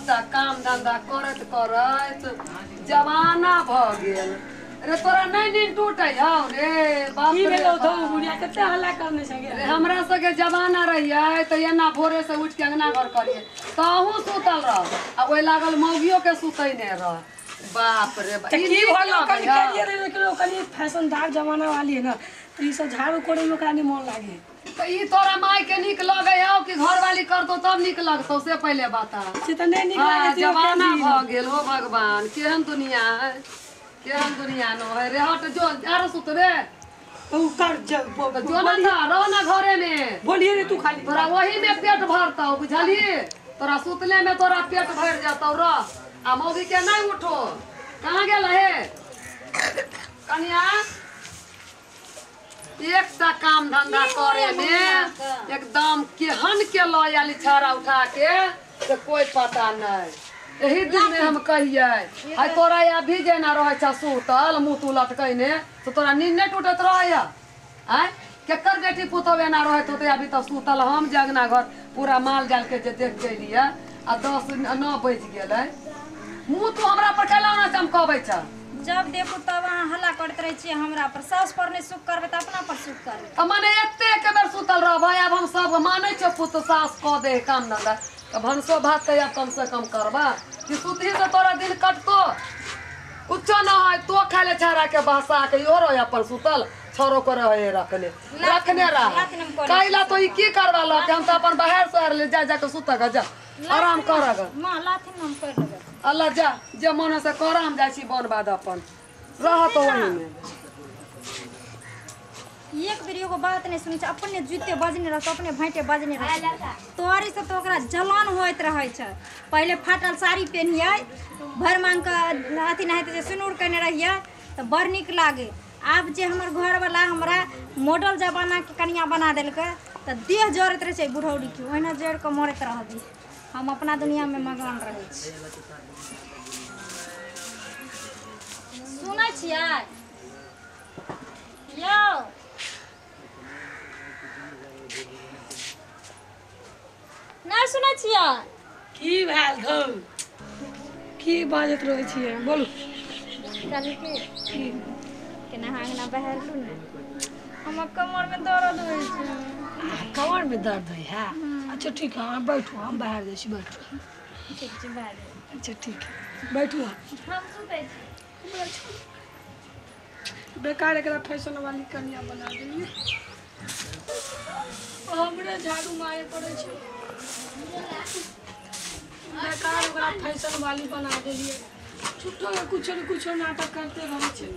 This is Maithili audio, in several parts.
सबटा काम धंधा करैत करैत जमाना भ गेल रे। तोरा नहीं नींद टूटे हौ रे बाप की रे भेलौ धौ बाप। बुढ़िया कते हल्ला करने छगे। रे हमरा सबके जमाना रहियै तऽ एना भोरे से उठ के अंगना घर करियै तहूँ सुतल रह आ ओहि लागल मौगियो के सुतै नहि रह। बाप रे बाप तऽ ई की नीक भेलौ कनी लगै हौ। करियै रे, लेकिन ओ कनी फैशनदार जमाना वाली है ना, तऽ ई सब झाड़ू कोड़े में ओकरा नहीं मन लागे। तऽ ई तोरा माय के नीक लगै हौ कि घरवाली करतौ तब नीक लगतौ से पहिले बता। से तऽ नहीं नीक हाँ लागे छै। जमाना भ गेल हो भगवान, केहन दुनिया है, केहन दुनिया न है रे। हट जो आरो सुतबे ओ कर जब तऽ जो ना तऽ रह ना घरे में। बोलिए रे तू खाली तोरा वही में पेट भरतौ बुझलिए, तोरा सुतले में तोरा पेट भर जतौ रह। आ मौगी के नहीं उठो। कहाँ गेल हे कनिया? एकटा काम धंधा करे में एकदम केहन के लऽ आयल छाड़ा उठा के से कोई पता नहीं। एही दिन में हम कहियै आइ तोरा अभी जेना रहै छ सुतल मुँह तू लटकैने तो तोरा नींद नहीं टूटत रहैया? आँय केकर बेटी पुतहु एना रहैत होतै अभी तऽ सुतल। हम जे अंगना घर पूरा माल जाल के जे देख के एलियै आ 10-9 बजि गेलै। मुँह तू हमरा पर कैला ओना चमकबै छ? जब देखू तब अहाँ हल्ला करैत रहै छियै हमरा पर। साउस पर नहि सुख करबै तऽ अपना पर सुख करबै। तऽ मने एतेक बेर सुतल रहबै? आब हम सब मानै छियै पुत सास कऽ दे काम धंधा तऽ भनसो भात तऽ आब कम से कम करबा कि सुतही से तोरा दिन कटतो? कुछो न है तो खाय ले छाड़ा के बहसा के इहो रहे अपन सुतल छरो को रहे रखने रखने रह कैला तो ई की करबा लऽ के? हम तऽ अपन बाहर शहर ले जा जा के सुतऽ ग, जा आराम कर ग। माँ लाथिन हम कर लेबै। अल्लाह जा जे मन से कर, हम जाइ छी बन बाद अपन रह तो वही में। एक बेर एगो बात नहीं सुनै छै, अपने जूते बजने रहतौ अपने भाँटे बजने रहतौ। तोहरे से तऽ ओकरा जलन होइत रहै छै। पहिले फाटल साड़ी पेन्हियै, भरि मांग के अथी नहि जे सिनूर केने रहियै तऽ बड़ नीक लागे। आब जे हमर घरवला हमरा मॉडल जमानाके कनिया बना देलकै तऽ देह जरैत रहै छै बुढ़ौरीके, ओहिना जरि कऽ मरैत रहबै। हम अपना दुनियामे मगन रहै छी। सुनै छियै यौ? नहि सुनै छियै? की भेल धौ, की बाजैत रहै छियै बोलू। कहली कि केना अङ्गना बहारलू ने, हमर कमरमे दर्द होइ छै। कमर में दर्द होइ है? अच्छा ठीक है, अहाँ बैठू हम बाहर जाइ छी, बैठू। ठीक छै बाहर। अच्छा ठीक है बैठू अहाँ। हम सुतै छी। बेकार एकरा फैशन वाली कनिया बना देलियै, हमरे झाड़ू मारे पड़ै छै। बेकार ओकरा फैशन वाली बना देलियै, झूठो के कुछो ने कुछो नाटक करते रहै छै।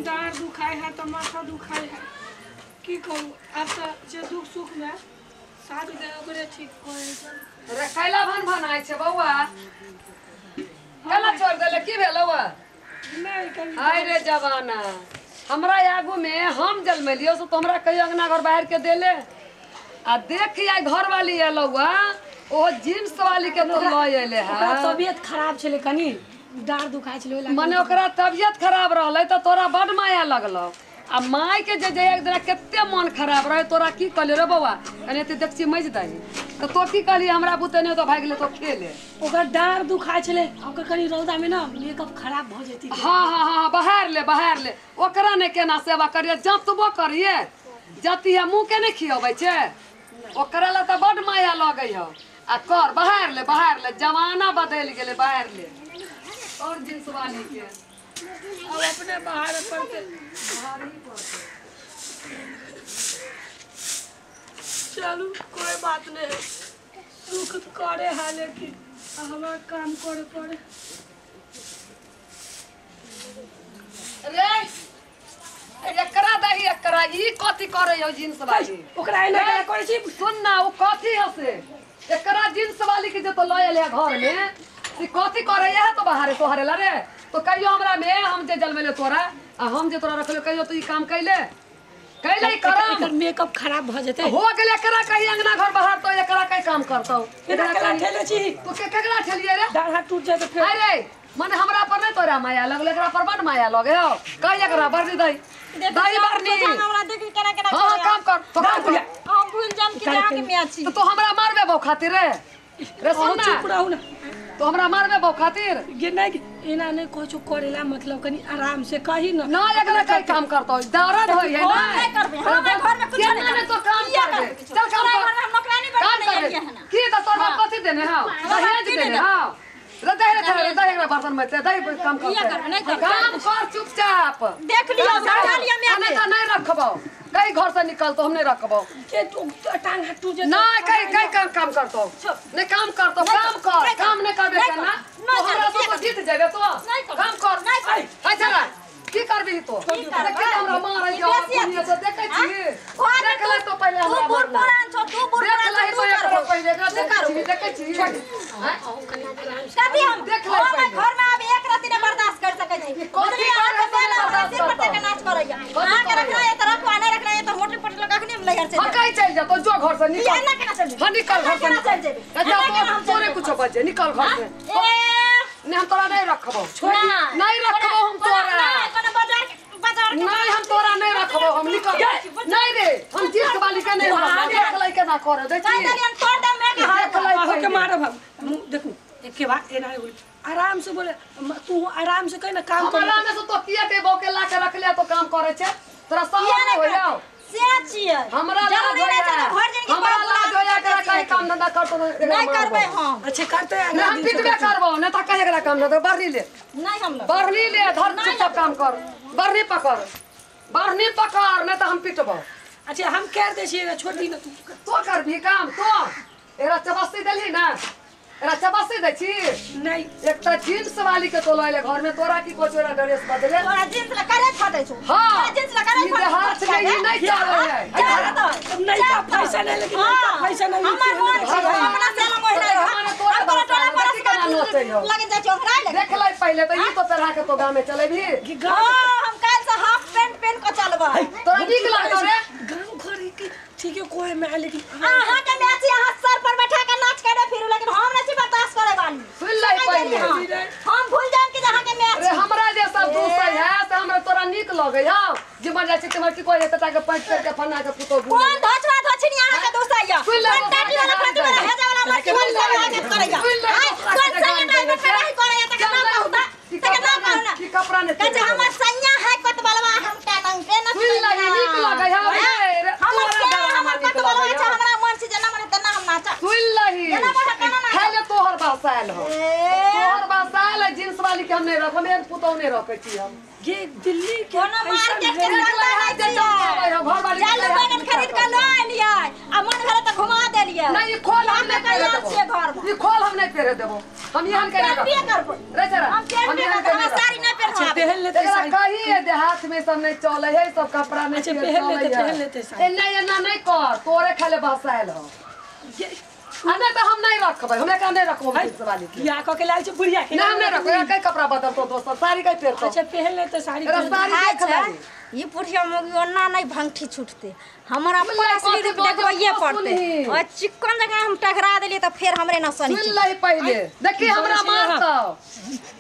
डाँड़ दुखाइ है तऽ माथा दुखाइ है, की कहू। आब तऽ जे दुख सुख में साथ दे ओकरे ठीक करै छै। रे कैला भन भनाइ छै बौआ? कैला छोड़ि देले? की भेलौ? नहि कनी हाय रे जमाना, हमरा आगू में हम जन्मेलियो से तो हमरा कहियो अंगना घर बाहर के देले आ देख आई घरवाली एलौ ओ जींस वाली के तो लऽ एले ओकरा है। तबियत खराब छलै, कनी डाँड़ दुखाइ छलै ओहि लागी। मने ओकरा तबियत खराब रहलै तऽ तोरा बड माया लगलौ आ माय के जे एक दिना कते मन खराब रहे तोरा की कहलियै रे बौआ कनी एते देखची मजि दही तऽ तो की कहलियै हमरा बुते नहि तो भागि गेलै तो खेले। ओकर डाँड़ दुखाइ छलै, ओकर कनी रौदा में ना मेकअप खराब भऽ जेतै। हाँ हाँ हाँ बाहर ले बाहर ले, ओकरा ने केना सेवा करिए जतबो करिए जती है मुँह के नहीं खियबै छै, ओकरा ला तऽ बड माया लगै हौ। आ कर बाहर ले बाहर ले, जमाना बदलि गेलै बाहर ले और जींस वाली के अब अपने बाहर पड़तै। चलू कोई बात नहीं, सुख करे है लेकिन हमरा काम करे पड़े। रे एकरा दही एकरा ई कथी करै हौ जींस वाली? ओकरा एना केना करै छी? सुन ना ओ कथी हसे एकरा जींस वाली के जे तो लऽ एले घर में से कथी करै है तो बाहरे तोहरे ला रे? तो कहियो हमरा में हम जे जलमेले तोरा आ हम जे तोरा रखले कहियो तो ई काम कैले कैले करम? एकर मेकअप खराब भऽ जेतै। हो गेलै एकरा कही अंगना घर बाहर तो एकरा कहीं काम करतौ। एकरा केना ठेले छी? तो के केकरा ठेलियै रे? डाँड़ हाथ टूट जेतै फेर। अरे मने हमरा पर नहीं तोरा माया लगल, एकरा पर बड माया लगे हौ। कही एकरा बरनी दही दही बरनी। हमरा देखी केना केना हाँ हाँ काम कर तो काम कर। हम भूल जाम कि अहाँके मियाँ छी तो तू हमरा मारबे बौ खातिर रे? रे सुन ना चुप रहू ना। तो हमरा मारबे बौ खातिर ये नहीं एना नहीं कहछो करेला मतलब कनी आराम से कही न ना एकरा कई काम करतो दर्द होय है ना नहीं करबे हमरा घर में कुछ नहीं तो काम करबे चल काम कर हम नौकरानी बैठ नहीं है की त तोर बाप कथि देने हां दहेज देने हां रे दहे दहे बर्तन में दहे काम कर काम कर चुपचाप देख लियो समझा लियो मैं नहीं त नहीं रखबो कई घर से निकल तो हम नहीं रखबो के तू टांग हाथ टूट ना कई कई काम काम करतो नहीं काम करतो काम कर काम नहीं करबे ना तो हमरा तो जीत जेबे तो काम कर नहीं हाय चला की करबी तो देख हमरा मारै जो दुनिया से देखै छी देख ले तो पहिले हमरा तू बूढ़ पुरान छो तू बूढ़ देख ले तो एकरा पहिले देखै छी देखै छी कभी हम देख ले पहिले घर में अब एक राति ने बर्दाश्त कर सकै छी कथी करे सिर पर के नाच करैया अहाँ के रखना है त रखो नहीं रखना है त होटल पर लगा के हम लहर से हां कहीं चल जा तो जो घर से निकल ना केना चल हां निकल घर से चल जेबे अच्छा तोरे कुछ बजे निकल घर से ए नहीं हम तोरा नहीं रखबो नहीं रखबो हम तोरा कोनो बाजार बाजार नहीं हम तोरा नहीं रखबो हम निकल नहीं रे हम जीत वाली के नहीं हम देख लै के ना करे देख छी हम तोड़ दम मैं के देख लै के मारब हम देखू एक के बात एना बोले आराम से बोले तू आराम से कहि ना काम कर आराम से तो किया के बौ के ला के रख लिया तो काम करे छे तोरा सब नहीं हो जाओ से छियै हमरा लाज होया हमरा लाज होया एकरा कहीं काम धंधा करतो नहीं करबे हम अच्छा करते नहीं हम पिटबे करबो नहीं त कहीं एकरा काम धंधा बढ़नी ले नहीं हम बढ़नी ले धर चुपचाप काम कर बढ़नी पकड़ बढ़नी पकड़ नहीं त हम पिटबो अच्छा हम कर दे छियै छोड़ दी ना तू तो करबी काम तो एकरा चबस्ती देली ना एकरा चबस्ती दै छी नहीं एक त जींस वाली के तो लइले घर में तोरा की कोचोरा ड्रेस बदले तोरा जींस ला करे फाटे छो हां जींस ला करे फाटे हाथ में ई नहीं चले है नहीं का पैसा नहीं लेकिन का पैसा नहीं हमर मोन छै अपना से ना मोहिना हमरा तोरा टोला पर लगे जाय छो हमरा ले देख ले पहिले त ई तो तरह के तो गांव में चलेबी हां हम काल से हाफ पैंट पहन के चलबै तोरा नीक लागतो रे गांव घर के ठीक है कोई में लेकिन अहाँ के मैची अहाँ सर पर बैठा के नाच करे फिर लेकिन हम नहीं बर्दाश्त करे वाली सुन ले पहिले हम भूल जाम कि अहाँ के मैच अरे हमरा जे सब दूसै है से हमरा तोरा नीक लगै हां जे मर जाइ छै तमर की कहै त ताके पैंट कर के फन्ना के पुतो भूल कोन धोचवा धोछनी अहाँ के दूसै या कोन टाटी वाला फाटी वाला हेजा वाला मरकी वाला सब अहाँ के करैया कोन संगे ड्राइवर पे नहीं करैया त ना कहू त ना कहू ना की कपड़ा ने कहे हमर सैया है कोतबलवा हम के नंग के न सुन ले नीक लगै है हमर हमर कोतबलवा छै हमरा मन छै जेना मन तेना हम नाचा सुन लही खाले तोहर बासायल हो तोहर बासायल है जींस वाली के हम नहीं रखब हम पुतौ नहीं रखै छी हम ये दिल्ली के कोनो मार्केट के निकलै है जे चमकाबै है घर वाली जालू बैगन खरीद के ल एलियै आ मन भेलै त घुमा देलियै नहीं ई खोल हम नहीं पहिरे देबो ई खोल हम नहीं पहिरे देबो हम एहन के नहीं करबो रे जरा हम पेरबे करबो साड़ी नहीं पेरबो पहन लेते साड़ी कही है देहात में सब नहीं चले है सब कपड़ा नहीं अच्छा पहन लेते पहन लेते साड़ी एना एना नहीं कर तोरे खाले बासायल हो आ नहीं तो हम नहीं रखबै हमरा का नहीं रखबो जींस वाली के बियाह क के लाल छै बुढ़िया के नहीं हम नहीं रखबै कई कपड़ा बदलतो दोस्त साड़ी कई पहिरतो अच्छा पहन लेते साड़ी साड़ी देख ले ई बुढ़िया मोगी ओना नहीं भंगठी छूटते हमरा अपन असली रूप देखबैये पड़ते और चिकन जगह हम टकरा देलिए त फेर हमरे न सनी सुन ले पहिले देखी हमरा मारतो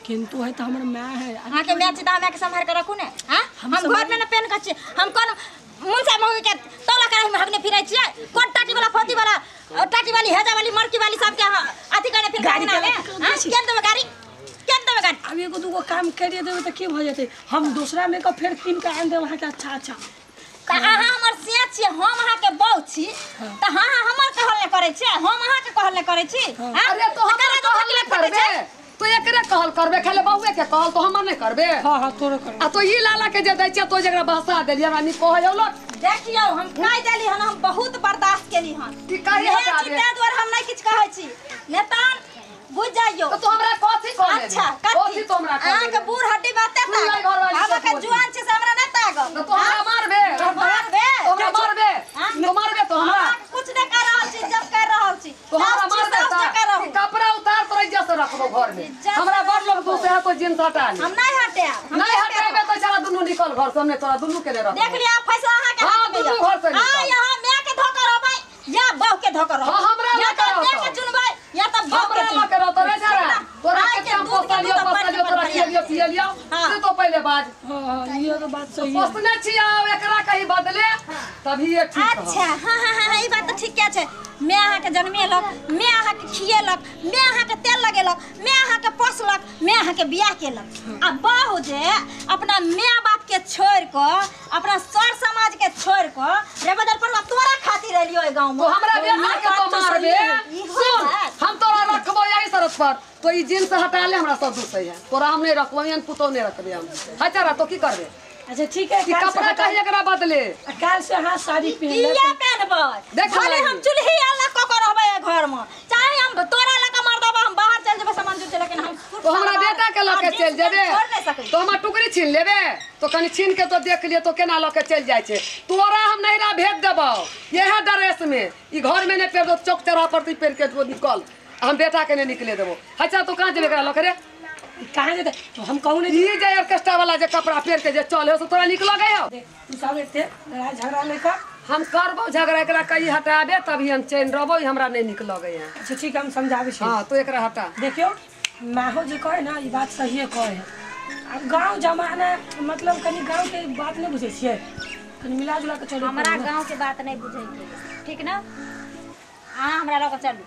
किंतु है त हमर मां है अहाँ के मां चिता मां के संभाल के रखू ने हां हम घर में न पेन के छी हम कोन मुंसा मोगी के तौला कराही में हगने फिरै छियै कोन टाटी वाला फोती वाला टाटी वाली हेजा वाली मरकी वाली सब के अथी करने फिर गाड़ी में हां केन देबै गाड़ी केन देबै गाड़ी अब एगो दूगो काम करिए देबै त की भ जेतै हम दूसरा में के फेर कीन के आन देब अहाँ के अच्छा अच्छा त अहाँ हमर सिया छी हम अहाँ के बहू छी त हां हमर कहल ने करै छी हम अहाँ के कहल ने करै छी अरे तो हमर कहल ने करबे तो एकरे कहल करबे खाले बहुए के कहल तो हमर नहीं करबे हां हां तोरे करबे आ तो ई लाला के जे दै छै तो जकरा बहसा देलियै हमरा नी कहै औ लोग देखियौ हम कहि देली हन हम बहुत बर्दाश्त केली हन की कहि हटा दे ताहि दुआरे हम नहीं किछ कहै छी नेतान बुझ जाइयो तो हमरा कथि कहले अच्छा कथि तो हमरा अहाँ के बूढ़ हड्डी बाते ताक हम के जुआन छी से हमरा नहीं ताकब तो हमरा मारबे मारबे हमरा मारबे तो मारबे तो हमरा कुछ नहीं कर रहल छी जब कर रहल छी तो हमरा मारबे कपड़ा उतार तोरा इज्जत से रखबो घर में हमरा बड़ लोग दूसे है तो जींस हटा ले हम नहीं हटाएब नहीं हटेबे तो चला दुनू निकल घर से हमने तोरा दुनू के ले रख देख लिया फैसला अहाँ के हां दुनू घर से हां यहां मैं के धोकर रहबै या बहू के धोकर रहबै हां हमरा या त मैं के चुनबै या त बहू के लके रहतो रे जरा तोरा के हम पोसलियो पोसलियो तोरा खेलियो सियलियो से तो पहले बाज। हां ये तो बात सही है। पोसने छियो एकरा कहीं बदले तभी ये ठीक। अच्छा हां हां हां ई बात तो ठीक क्या छै। मैं अहाँ के जन्मेलक, मैं अहाँ के खिएलक, मैं अहाँ के तेल लगेलक, मैं अहाँ के पोसलक, मैं अहाँ के बियाह केलक। आ बहु जे अपना my बाप के छोड़ के अपना सर समाज के छोड़ के रे बदल पर तोरा खातिर एलियो ए गांव में। तो हमरा बेटा के तो मारबे। सुन हम तोरा रखबो यही शरत पर, तो ई जींस हटा ले हमरा सब दूसै है। तोरा हम नहीं रखबो, एहन पुतौ नहीं रखबे हम। हटा तो की करबे? अच्छा ठीक है, कपड़ा कहीं एकरा बदले। काल से हां साड़ी पहन ले। किया पहनबै? भले हम चूल्ही अल्लाह क क रहबै घर में, चाहे हम तोरा लक मार देबो, हम बाहर चल जेबै सामान जुटे, लेकिन हम तो हमरा बेटा के लके चल जेबे तो हमरा टुकड़ी छीन लेबे। तो कनी छीन के तो देख लिए तो केना लके चल जाय छै। तोरा हम नैरा भेज देबो यह ड्रेस में, ई घर में नहीं पेर चौक चौराहा पर तू पेर के तो निकल, हम बेटा के नहीं निकले देबो। अच्छा तो कहां जेबे एकरा लके रे? कहां जेते तो हम कहू नहीं। ई जे ऑर्केस्ट्रा वाला जे कपड़ा पहिर के जे चले हो से तोरा निक लगे हो? तू सब एते लड़ाई झगड़ा लेकर हम करबो झगड़ा, एकरा कहीं हटाबे तभी हम चैन रहबो, हमरा नहीं निक लगे है। अच्छा ठीक है हम समझाबे छी। हां तो एकरा हटा। देखियो माहो जे कहे ना ई बात सही कहे। अब गांव जमाना मतलब कनी गांव के बात नहीं बुझै छियै, कनी मिला जुला के चलो। हमरा गांव के बात नहीं बुझै के, ठीक ना? अहाँ हमरा लग चलू।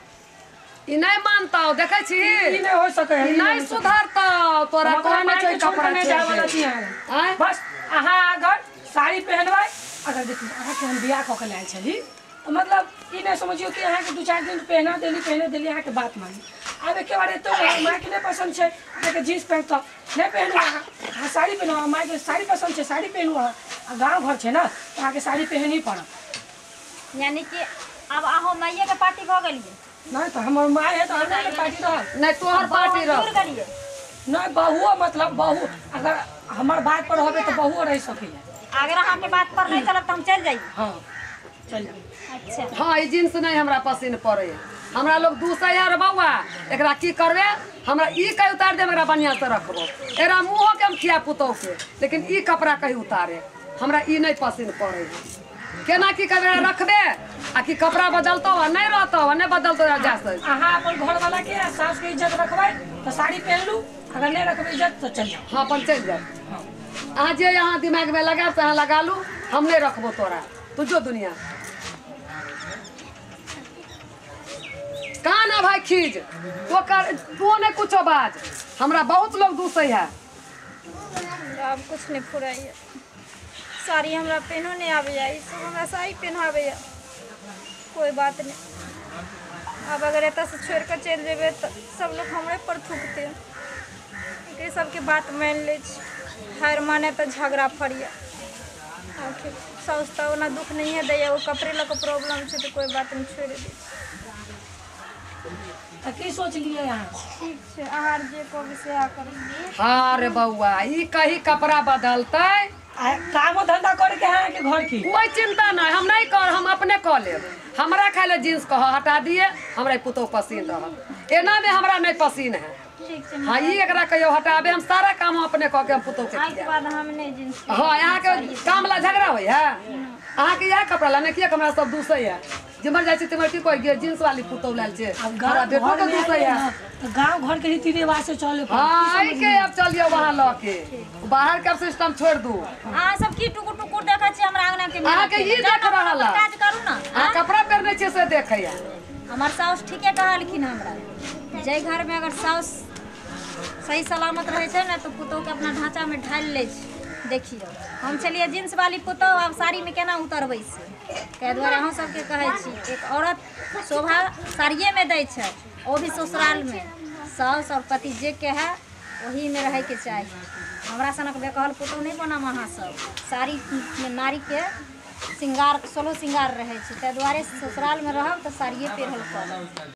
ई नहीं मानता देखै छी, ई नहीं हो सकै है, ई नहीं सुधरता। तोरा कहने छै कपड़ा नहीं जाय वाला छी अहाँ। बस अहाँ अगर साड़ी पहनबै, अगर देखियौ अहाँ के हम बियाह कऽ के लायल छली तो मतलब ई नहीं समझियौ कि अहाँ के 2-4 दिन पहना देली पहने देली अहाँ के बात मानी। आब एके बार एतो माँ के नहीं पसंद छै अहाँ के जींस पैंट तो नहीं पहनू, अहाँ साड़ी पहनू, माँ के साड़ी पसंद छै साड़ी पहनू। अहाँ गाँव घर छै ना तो अहाँ के साड़ी पहनही पड़त। यानी कि अब अहाँ माइये के पार्टी भऽ गेलियै? नहीं तो हमर माय है तो हमरा के पार्टी रहल नहीं, तोहर पार्टी रह नहीं। बहुओ मतलब बहु अगर हमर बात पर होबे तो बहुओ रह सकैया। अगर अहाँ के बात पर नहीं चलब तो हम चल जाइए। हां चल जाइए। अच्छा हां ई जींस नहीं हमरा पसीन पड़े। हमरा लोग 200 रे बौआ एकरा की करबे? हमरा ई कहीं उतार दे, एकरा बढ़िया से रखबो, एकरा मुँहो के हम खिया पुतौ के, लेकिन ई कपड़ा कहीं उतारे हमरा ई नहीं पसीन पड़े। केना की करबे रखबे आ कि कपड़ा बदलतो आ नहीं रहतो आ नहीं बदलतो जा से। अहाँ अपन घर वाला के आ सास के इज्जत रखबै तो साड़ी पहन लू, अगर नहीं रखबै इज्जत तो चल जाओ। हां अपन चल जाओ। अहाँ जे यहाँ दिमाग में लगाब से अहाँ लगा लू, हम नहीं रखबो तोरा। तू जो दुनिया कहाँ ना भाई खीज तो कर, तू नहीं कुछो बाज, हमरा बहुत लोग दूसै है। अब कुछ नहीं फुराइए, साड़ी हमरा पहनो नहीं आबैया, ई सब हमरा साड़ी पहनाबैया। कोई बात नहीं, अब अगर एतऽ से छोड़ के चलि जेबै तऽ सब लोग हमरे पर थूकते। एकरे सबके बात मानि लै छी, हार माने तऽ झगड़ा फरिया। आखिर साउस तऽ ओना दुख नहिए दैया, ओ कपड़े लऽ कऽ प्रॉब्लम छै तऽ कोई बात नहीं, छोड़ि दै छी। तऽ की सोचलियै अहाँ? ठीक छै, अहाँ जे कहबै सएह करू। हाँ रे बौआ ई कहीं कपड़ा बदलतै कामो धंधा करे के अहाँ के घर की कोई चिंता नहीं, हम नहीं कर, हम अपने कऽ लेब। हमरा खाली जींस कह हटा दिए, हमरा पुतोह पसीन रहल, एना में हमरा नहीं पसीन है। ठीक छै। हाँ ई एकरा कहियो हटाबे, हम सारा काम हम अपने कऽ के हम पुतोह के आज बाद हम नहीं जींस। हाँ यहाँ के काम ला झगड़ा होय है, अहाँ के इएह कपड़ा ला नहीं किया हमरा सब दूसै है। जिम्हर जाइ छी तिम्हर की कहै गे जींस वाली पुतोह लायल छै, हमरा बेटो के दूसै है। तो गांव घर के रीति रिवाज से चले। हाँ आई के अब चलियो वहां ल के, बाहर के सिस्टम छोड़ दू। अहाँ सब की टुकुर टुकुर देखै छी हमरा अंगना के? अहाँ के ई देख रहल है, काज करू ना। अहाँ कपड़ा पहिरने छियै से देखैया। हमर साउस ठीके कहलखिन हमरा, जै घर में अगर साउस सही सलामत रहै छै ने तो पुतोह के अपना ढांचा में ढालि लै छै। देखियौ हम छलियै जींस वाली पुतोह, आब साड़ी में केना उतरबै से, ताहि दुआरे अहाँ सबके कहै छी एक औरत शोभा साड़िए में दै छै, ओ भी ससुराल में। साउस और पति जे के है ओही में रहैके चाही। हमरा सनक बेकहल पुतोह नहीं बनब अहाँ सब। साड़ी में नारी के श्रृंगार सोलह श्रृंगार रहै छै, ताहि दुआरे ससुराल में रहब तऽ साड़िए पहिरल करब।